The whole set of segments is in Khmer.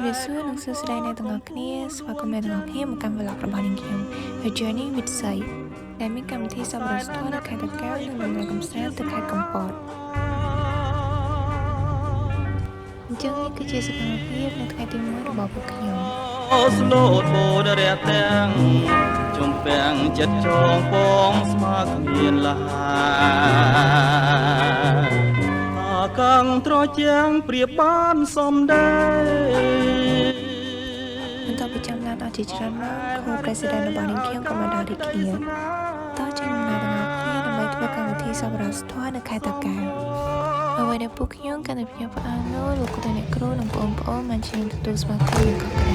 រាបសួរនិងសួស្តីអ្នកទាំងអស់គ្នាស្វាគមន៍អ្នកទាំងអស់គ្នាមកកាន់ vlog របស់នាងខ្ញុំ A Journey with Say ដែលមានកម្មវិធីសប្បុរសធម៌នៅខេត្តតាកែវនិងដំណើរកម្សាន្តទៅខេត្តកំពតអញ្ចឹងនេះគឺជាសកម្មភាពនៅថ្ងៃទី1របស់ពួកខ្ញុំ ស្លូតបូតរះទាំងជំពាំងចិត្តចងពងស្មើគ្មានលហាអាកាំងត្រជាងប្រៀបបានសំដី បន្ទាប់ពីចាំឡានអស់ជាច្រើនម៉ោងគ្រូ President របស់នាងខ្ញុំក៏មកដល់ដូចគ្នាតោះចេញដំណើរទាំងអស់គ្នាដើម្បីធ្វើកម្មវិធីសប្បុរសធម៌នៅខេត្តតាកែវអ្វីដែលពួកខ្ញុំកាន់តែភ្ញាក់ផ្អើលនោះលោកគ្រូអ្នកគ្រូនិងបងប្អូនបានជាទទួលស្វាគមន៍យ៉ាងកក់ក្ដៅ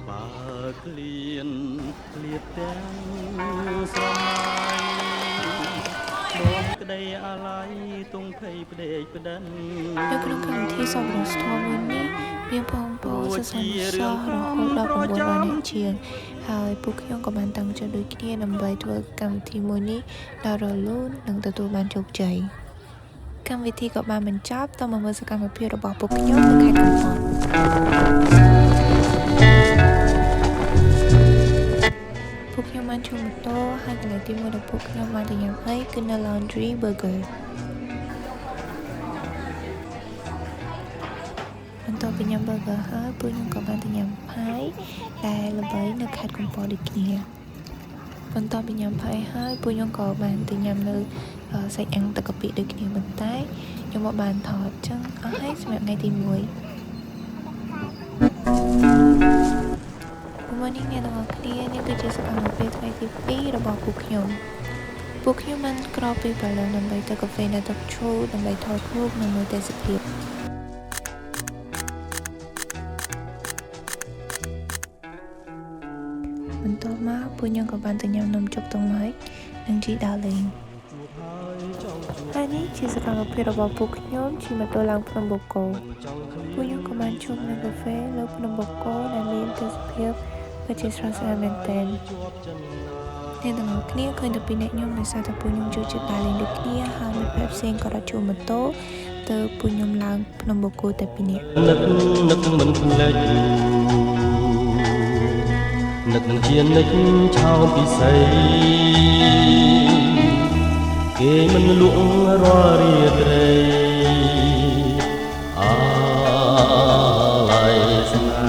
បើក្លៀនក្លៀបទាំងស្រមៃបងក្តីអាល័យទុងភ័យផ្ដេកផ្ដិន នៅក្នុងកម្មវិធីសប្បុរសធម៌មួយនេះមានបងប្អូនសិស្សានុសិស្សរហូតដល់900នាក់ជាងហើយពួកខ្ញុំក៏បានតាំងចិត្តដូចគ្នាដើម្បីធ្វើកម្មវិធីមួយនេះដល់រលូននិងទទួលបានជោគជ័យកម្មវិធីក៏បានបញ្ចប់តមកមើលសកម្មភាពរបស់ពួកខ្ញុំនៅខេត្តកំពតពួកខ្ញុំបានជិះម៉ូតូហើយកន្លែងទីមួយដែលពួកខ្ញុំបានទៅញ៉ាំអីគឺនៅ Laundry Burger បន្ទាប់ពីញ៉ាំ burger ហើយពួកខ្ញុំក៏បានទៅញ៉ាំផាយដែលល្បីនៅខេត្តកំពតដូចគ្នាបន្ទាប់ពីញ៉ាំផាយហើយពួកខ្ញុំក៏បានទៅញ៉ាំនៅសាច់អាំងទឹកកាពិដូចគ្នាប៉ុន្តែខ្ញុំមកបានថតចឹងអស់ហើយសម្រាប់ថ្ងៃទី1 Good morning អ្នកទាំងអស់គ្នានេះគឺជាសកម្មភាពថ្ងៃទី2របស់ពួកខ្ញុំពួកខ្ញុំបានក្រោកពីព្រលឹមដើម្បីទៅកាហ្វេនៅតុកឈូដើម្បីថតរូបនិងមើលទេសភាពបន្ទាប់មកពួកខ្ញុំក៏បានទៅញ៉ាំនំជុកតុងម៉ាច់និងជីដើរលេងហើយនេះជាសកម្មភាពរបស់ពួកខ្ញុំជិះម៉ូតូឡើងភ្នំបូកគោពួកខ្ញុំក៏បានជួបនៅកាហ្វេលើភ្នំបូកគោដែលមានទេសភាពពិតជាស្រស់ស្អាតមែនទែនអ្នកទាំងអស់គ្នាឃើញតែពីអ្នកខ្ញុំដោយសារតែពួកខ្ញុំចូលចិត្តដើរលេងដូចគ្នាហើយមិត្តភក្តិផ្សេងក៏រត់ជួលម៉ូតូទៅពួកខ្ញុំឡើងភ្នំបូកគោតែពីរនាក់ នឹកនឹកមិនភ្លេចនឹកនឹងជានិចឆោមពិសីគេមិនលក់រាល់រាត្រីអាល័យស្នេហ៍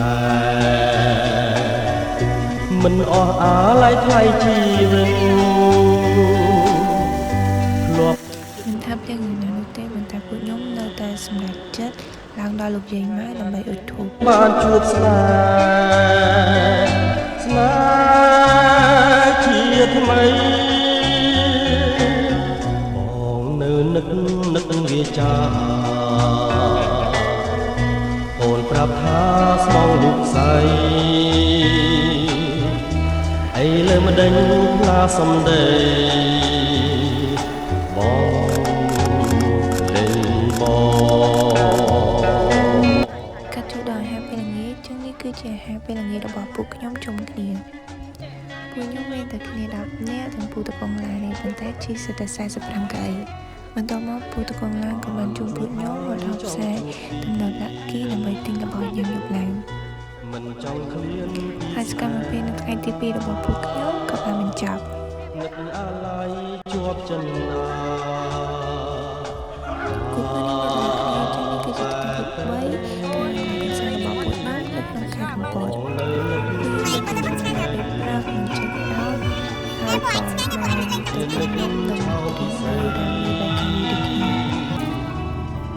មិនអស់អាល័យថ្លៃជីវិតធ្លាប់ មិនថាភ្លៀងយ៉ាងណានោះទេប៉ុន្តែពួកខ្ញុំនៅតែសម្រេចចិត្តឡើងដល់លោកយាយម៉ែដើម្បីអុជធូប បានជួបស្នេហ៍ស្នេហ៍ជាថ្មីបងនៅនឹកនឹកវាចាអូនប្រាប់ថាស្មងលោកស្អីអីលើម្ដេញផ្លាសំដីបងលេងបង កាត់ចូលដល់អាហារពេលល្ងាចចឹងនេះគឺជាអាហារពេលល្ងាចរបស់ពួកខ្ញុំជុំគ្នាពួកខ្ញុំមានតែគ្នា10នាក់ទាំងពូតកងឡាននេះប៉ុន្តែជិះសិតតែ45កៅអីបន្ទាប់មកពូតកងឡានក៏បានជូនពួកខ្ញុំមកដល់ផ្សារទំនើបឡាក់គីដើម្បីទិញរបស់ញ៉ាំយប់ឡើង មិនចង់ឃ្លានពី ហើយសកម្មភាពនៅថ្ងៃទី2របស់ពួកខ្ញុំក៏បានបញ្ចប់ នឹកអាល័យជាប់ចិនណា Good morning អ្នកទាំងអស់គ្នាចឹងនេះគឺជាថ្ងៃទី3ការកំសាន្តរបស់ពួកខ្ញុំនៅក្នុងខេត្តកំពត ពេលព្រឹកនឹង check out ហើយក៏បានទៅទៅទៅទីនៅដែលមានបែបនេះដូចគ្នា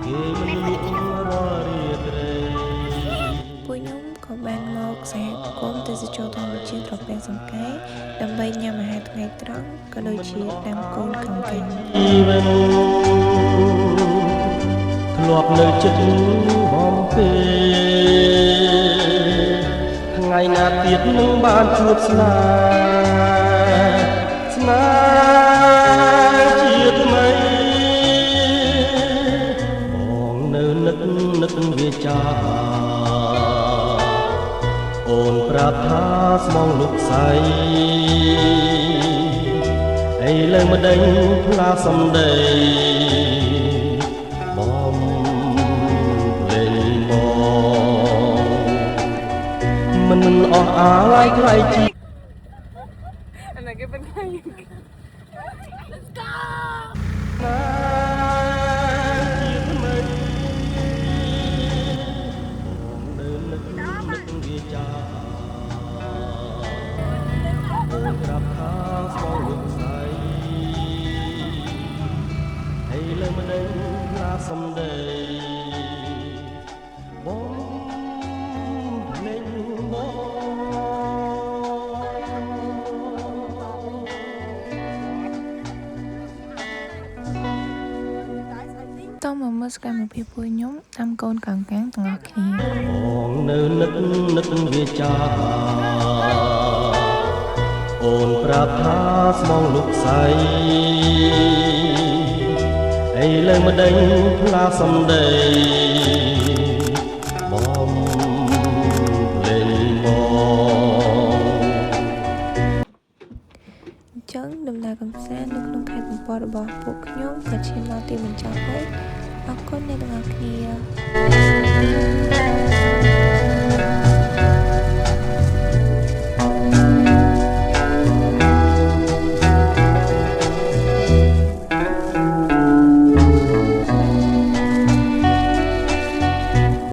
គេមិនលក់រាល់រាត្រី ពួកខ្ញុំក៏បានមកសហគមន៍ទេសចរធម្មជាតិត្រពាំងសង្កែដើម្បីញ៉ាំអាហារថ្ងៃត្រង់ក៏ដូចជាដាំកូនកោងកាង ជីវិតធ្លាប់នៅចិត្តបំពេលថ្ងៃណាទៀតនឹងបានជួបស្នេហ៍ស្នេហ៍ជាថ្មីបងនៅនឹកនឹកវាចាអូនប្រាប់ថាស្មងលោកស្អី ឥឡូវម្ដេចផ្លាសំដីបំលេងបងមិនអស់អាល័យថ្លៃជា អាណាគេเป็นใคร Let's go ជាថ្មីបងដើមនឹកនឹកវាចាអូនប្រាប់ថាស្មងលោកស្រីហើយលើម្ដេចណាសំដីបងភ្លេងបង តមកមើលសកម្មភាពពួកខ្ញុំតាមកូនកងកាំងទាំងអស់គ្នា បងនៅនឹកនឹកវាចាអូនប្រាប់ថាស្មងលោកស្រីឥឡូវម្ដេចផ្លាសំដីបំលេងបង អញ្ចឹងដំណើរកម្សាន្តនៅក្នុងខេត្តកំពតរបស់ពួកខ្ញុំក៏ឈានដល់ទីបញ្ចប់ហើយអរគុណអ្នកទាំងអស់គ្នា។